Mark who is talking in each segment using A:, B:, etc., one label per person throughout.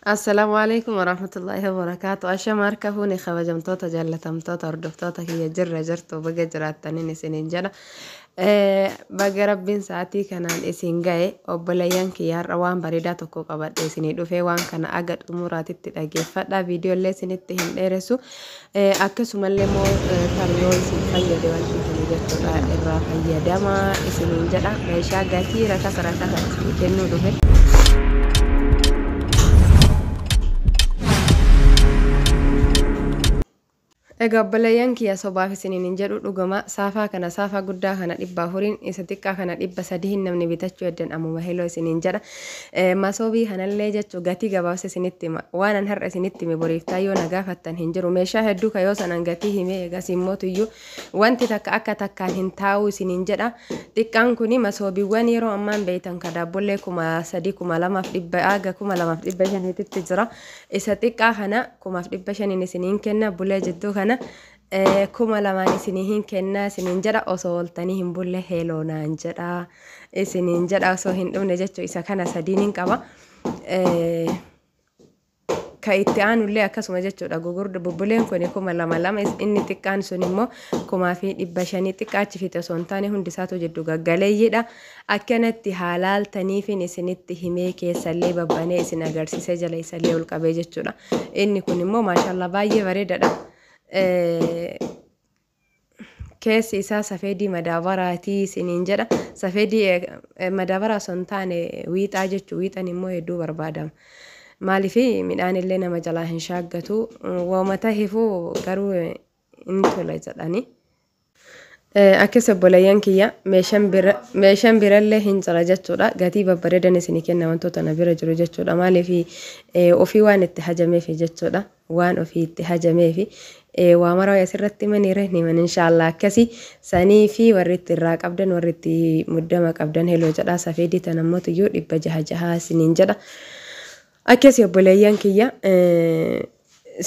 A: Assalaamu alaikum warahmatullaahi wabarakaatu. Ashama harka fuuni kabajamtoota jaallatamtoota hordoftoota kiyya jirra jirtu baga jiraattaniin isiniin jedha. Baga rabbiin sa'aatii kanaan isin ga'e obboleeyyan kiyya har'a waan bareedaa tokko qabadhe isinii dhufee waan kana aga xumuraatitti dhageeffadha. Viidiyoolee isinitti hin dheeressu. Akkasumallee immoo tarii isin fayyade wanti kun jechuudha irraa fayyadamaa isiniin jedha. Meeshaa gatii rakasa rakasa isinii kennuu dhufe. Egaa obboleeyyan kiyya sobaaf isiniin hin jedhu dhuguma saafaa kana saafaa guddaa kana 400 isa xiqqaa kana 300 namni bitachuu eddan ammuma heloo isiniin jedha. Masoobii kanallee jechuu gatii gabaabsa isinitti hima. Waan an har'a isinitti hime boriif taayyoo na gaafattan hin jiru. Meeshaa hedduu kayoo sanan gatii hime eegas immootuyyuu wanti takka akka takkaan hin taa'u isiniin jedha. Xiqqaan kuni masoobiiwwan yeroo ammaan beeytan ka daabbollee 3000 2500 haga 2500 jira. Isa xiqqaa kana 1500 isiniin kenna bulee jidduu kana 2000 isinii hin kenna isiniin jedha osoo ooltanii hin bulle heloo naan jedha isiniin jedha osoo hin dhumne jechuu isa kana sadiin hin qaba. Ka itti aanullee akkasuma jechuudha gugurda bubbuleen kun 2000 inni xiqqaan sun immoo 1500 xiqqaa achi fixe osoo hin taane hundi isaatu jiddu gaggaleeyyiidha. Akkanatti haalaaltaniifin isinitti himee keessallee babbanee isin agarsiisee jala isallee ol qabee jechuudha. Inni kun immoo maashaallah baay'ee bareedaadha. Keessi isaa safeedii madaabaraatii isiniin jedha. Safeedii madaabaraa osoo hin taane wiixaa jechuu wiixan immoo hedduu barbaadama. Maaliif midhaan illee nama jalaa hin shaaggatu waama tahifuu garuu hin tola jedhani. Akkas obboleeyyan kiyya meeshaan birallee hin jira jechuudha. Gatii babbareedan isinii kenna wantoota na bira jiru jechuudha. Maaliif ofii waan itti hajameef jechuudha. Waan ofii itti hajameef waa mara asirratti maniire ni man inshaallah akkasii sanii fi warri itti irraa qabdan warri itti muddama qabdan heloo jedha. Safeedii tan ammoo tuyyuu 600 isiniin jedha. Akkasii obboleeyyan kiyya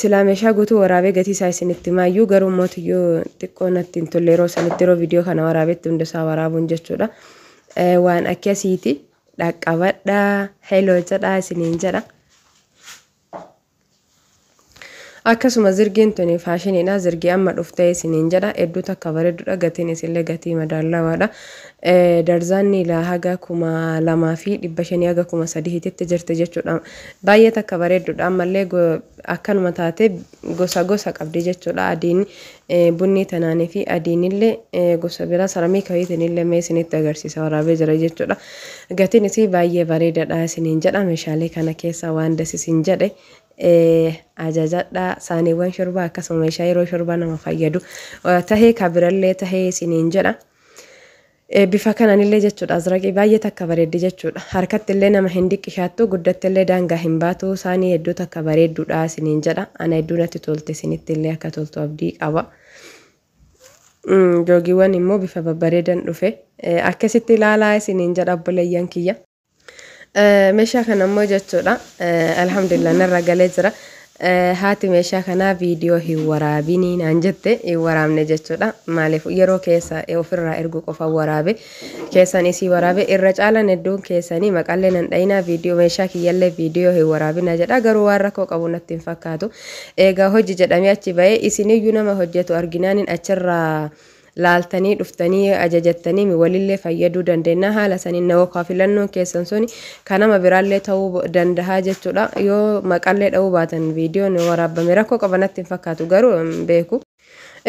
A: silaa meeshaa guutuu waraabee gatii isaa isinitti maayyuu garuu mootiyyuu xiqqoo natti hin tolle yeroo sanitti yeroo viidiyoo kana waraabetti hunda isaa waraabuun jechuudha. Waan akkasiiti dhaqqabadhaa heloo jedhaa isiniin jedha. Akkasuma zirgiin tuni faashiniidha. Zirgii amma dhuftee isiniin jedha. Hedduu takka bareeddudha. Gatiin isillee gatii madaalawaadha. Darzaanni ilaa haga 2500 haga 3000 jirti jechuudha. Baay'ee takka bareeddudha. Ammallee akkanuma taate gosa gosa qabdi jechuudha. Adiin bunni tanaanii fi adiinillee gosa biraa saramii kawiitinillee mee isinitti agarsiisa waraabee jira jechuudha. Gatiin isii baay'ee bareedaadha isiniin jedha. Meeshaalee kana keessaa waan dasisin jedhe ajajadha. Saaniiwwan shorbaa akkasuma meeshaa yeroo shorbaa nama fayyadu tahee kabirallee tahee isiniin jedha. Bifa kananillee jechuudha azraqii baay'ee takka bareeddi jechuudha. Harkatti illee nama hin diqqishaattu guddatti illee daangaa hin baatu saanii hedduu takka bareedduudha isiniin jedha. Ana hedduu natti tolte isinitti illee akka toltu abdii qaba. Joogiiwwan immoo bifa babbareedan dhufe akkasitti ilaalaa isiniin jedha obboleeyyan kiyya. Meeshaa kana immoo jechuudha alhamdulillah narra galee jira. Haati meeshaa kanaa viidiyoo hin waraabinii naan jette hin waraabne jechuudha. Maaliif yeroo keessa ofirraa ergu qofa waraabe keessan isii waraabe irra caalan hedduun keessanii maqallee nan dhayinaa viidiyoo meeshaa kiyyallee viidiyoo hin waraabina jedha garuu waan rakkoo qabu natti hin fakkaatu. Egaa hojii jedhamee achi ba'ee isiniyyuu nama hojjetu arginaaniin achirraa laaltanii dhuftanii ajajattanii walillee fayyaduu dandeenya haala saniin na yookaan filannoon keessan suni kan nama biraallee ta'uu danda'a jechuudha. Yoo maqallee dha'uu baatan viidiyoon waraabame rakkoo qaba natti hin fakkaatu garuu hin beeku.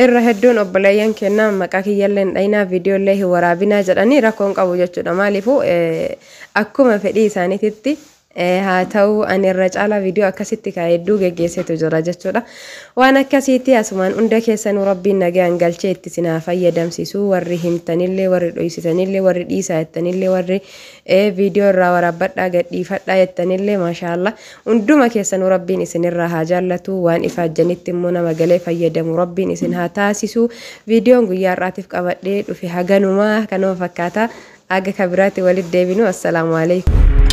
A: Irra hedduun obboleeyyan kennaa maqaa kiyyallee hin dhayinaa viidiyoollee hin waraabinaa jedhanii rakkoon qabu jechuudha. Maaliifuu akkuma fedhii isaaniititti haa ta'u ani irra caalaa viidiyoo akkasitti ka hedduu geggeessetu jira jechuudha. Waan akkasiitti asumaan hunda keessanuu rabbiin nagaan galchee itti isin haa fayyadamsiisu warri himtanillee warri dhoysitanillee warri dhiisaa jettanillee warri viidiyoo irraa waraabbadhaa gadhiifadhaa jettanillee maashaallah hunduma keessanuu rabbiin isinirraa haa jaallatu waan ifaajjanitti immoo nama galee fayyadamu rabbiin isin haa taasisu. Viidiyoon guyyaa har'aatiif qabadhee dhufe haganumaa kanuma fakkaata. Aga kabiraatti walitti deebinu assalaamu alaikum.